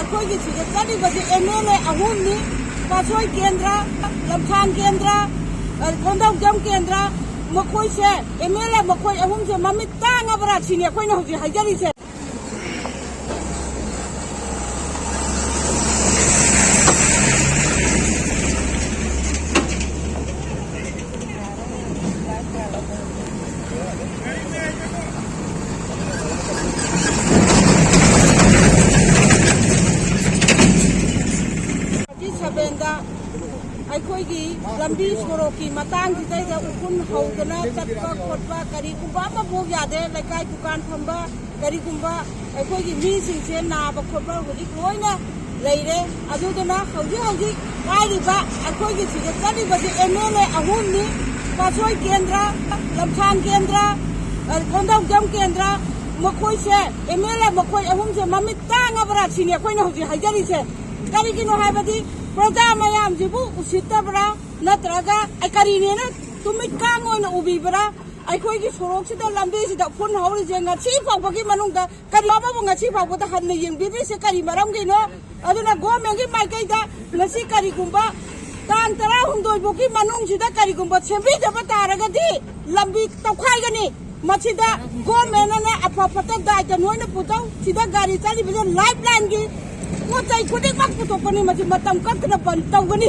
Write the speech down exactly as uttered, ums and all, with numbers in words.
ꯑꯩꯈꯣꯏꯒꯤ ꯁꯤꯗ ꯆꯠꯂꯤꯕꯁꯦ M L A ꯑꯍꯨꯝꯅꯤ, ꯄꯥꯠꯁꯣꯏ ꯀꯦꯟꯗ꯭ꯔ, ꯂꯝꯁꯥꯡ ꯀꯦꯟꯗ꯭ꯔ, ꯑ, ꯀꯣꯟꯗꯧꯖꯝ ꯀꯦꯟꯗ꯭ꯔ, ꯃꯈꯣꯏꯁꯦ, ꯑꯦꯝ ꯑꯦꯜ ꯑꯦ ꯃꯈꯣꯏ ꯑꯍꯨꯝꯁꯦ ꯃꯃꯤꯠ ꯇꯥꯡꯉꯕ꯭ꯔꯥ ꯁꯤꯅꯤ ꯑꯩꯈꯣꯏꯅ ꯍꯧꯖꯤꯛ ꯍꯥꯏꯖꯔꯤꯁꯦ꯫ ꯁꯚꯦꯟꯗ ꯑꯩꯈꯣꯏꯒꯤ ꯂꯝꯕꯤ ꯁꯣꯔꯣꯛꯀꯤ ꯃꯇꯥꯡꯁꯤꯗꯩꯗ ꯎꯐꯨꯟ ꯍꯧꯗꯅ ꯆꯠꯄ ꯈꯣꯠꯄ ꯀꯔꯤꯒꯨꯝꯕ ꯑꯃꯐꯥꯎ ꯌꯥꯗꯦ꯫ ꯂꯩꯀꯥꯏ ꯗꯨꯀꯥꯟ ꯐꯝꯕ, ꯀꯔꯤꯒꯨꯝꯕ ꯑꯩꯈꯣꯏꯒꯤ ꯃꯤꯁꯤꯡꯁꯦ ꯅꯥꯕ ꯈꯣꯠꯄ ꯍꯧꯖꯤꯛ ꯂꯣꯏꯅ ꯂꯩꯔꯦ꯫ ꯑꯗꯨꯗꯨꯅ ꯍꯧꯖꯤꯛ ꯍꯧꯖꯤꯛ ꯄꯥꯏꯔꯤꯕ ꯑꯩꯈꯣꯏꯒꯤ ꯁꯤꯗ ꯆꯠꯂꯤꯕꯁꯦ ꯑꯦꯝ ꯑꯦꯜ ꯑꯦ ꯑꯍꯨꯝꯅꯤ, ꯄꯥꯠꯁꯣꯏ ꯀꯦꯟꯗ꯭ꯔ, ꯂꯝꯁꯥꯡ ꯀꯦꯟꯗ꯭ꯔ, ꯑ, ꯀꯣꯟꯗꯧꯖꯝ ꯀꯦꯟꯗ꯭ꯔ, ꯃꯈꯣꯏꯁꯦ, ꯑꯦꯝ ꯑꯦꯜ ꯑꯦ ꯃꯈꯣꯏ ꯑꯍꯨꯝꯁꯦ ꯃꯃꯤꯠ ꯇꯥꯡꯉꯕ꯭ꯔꯥ ꯁꯤꯅꯤ ꯑꯩꯈꯣꯏꯅ ꯍꯧꯖꯤꯛ ꯍꯥꯏꯖꯔꯤꯁꯦ꯫ ꯀꯔꯤꯒꯤꯅꯣ ꯍꯥꯏꯕꯗꯤ ꯄ꯭ꯔꯖꯥ ꯃꯌꯥꯝꯁꯤꯕꯨ ꯎꯁꯤꯠꯇꯕ꯭ꯔꯥ, ꯅꯠꯇ꯭ꯔꯒ ꯀꯔꯤꯅꯦꯅ ꯇꯨꯃꯤꯠ ꯀꯥꯡ ꯑꯣꯏꯅ ꯎꯕꯤꯕ꯭ꯔꯥ? ꯑꯩꯈꯣꯏꯒꯤ ꯁꯣꯔꯣꯛꯁꯤꯗ, ꯂꯝꯕꯤꯁꯤꯗ ꯎꯐꯨꯟ ꯍꯧꯔꯤꯁꯦ ꯉꯁꯤ ꯐꯥꯎꯕꯒꯤ ꯃꯅꯨꯡꯗ ꯀꯔꯤ ꯑꯃꯕꯨ ꯉꯁꯤ ꯐꯥꯎꯕꯗ ꯍꯟꯅ ꯌꯦꯡꯕꯤꯗ꯭ꯔꯤꯁꯦ ꯀꯔꯤ ꯃꯔꯝꯒꯤꯅꯣ? ꯑꯗꯨꯅ ꯒꯣꯔꯃꯦꯟꯒꯤ ꯃꯥꯏꯀꯩꯗ ꯉꯁꯤ ꯀꯔꯤꯒꯨꯝꯕ ꯇꯥꯡ ꯇꯔꯥꯍꯨꯝꯗꯣꯏ ꯐꯥꯎꯒꯤ ꯃꯅꯨꯡꯁꯤꯗ ꯀꯔꯤꯒꯨꯝꯕ ꯁꯦꯝꯕꯤꯗꯕ ꯇꯥꯔꯒꯗꯤ ꯂꯝꯕꯤ ꯇꯧꯈꯥꯏꯒꯅꯤ꯫ ꯃꯁꯤꯗ ꯒꯣꯔꯃꯦꯟꯅ ꯑꯐ ꯐꯠꯇ ꯗꯥꯏꯇ ꯅꯣꯏꯅ ꯄꯨꯊꯧ꯫ ꯁꯤꯗ ꯒꯥꯔꯤ ꯆꯠꯂꯤꯕꯁꯦ ꯂꯥꯏꯐ ꯂꯥꯏꯟꯒꯤ ꯄꯣꯠ ꯆꯩ ꯈꯨꯗꯤꯡꯃꯛ ꯄꯨꯊꯣꯛꯄꯅꯤ꯫ ꯃꯁꯤ ꯃꯇꯝ ꯀꯛꯇꯅ ꯕꯟ ꯇꯧꯒꯅꯤ꯫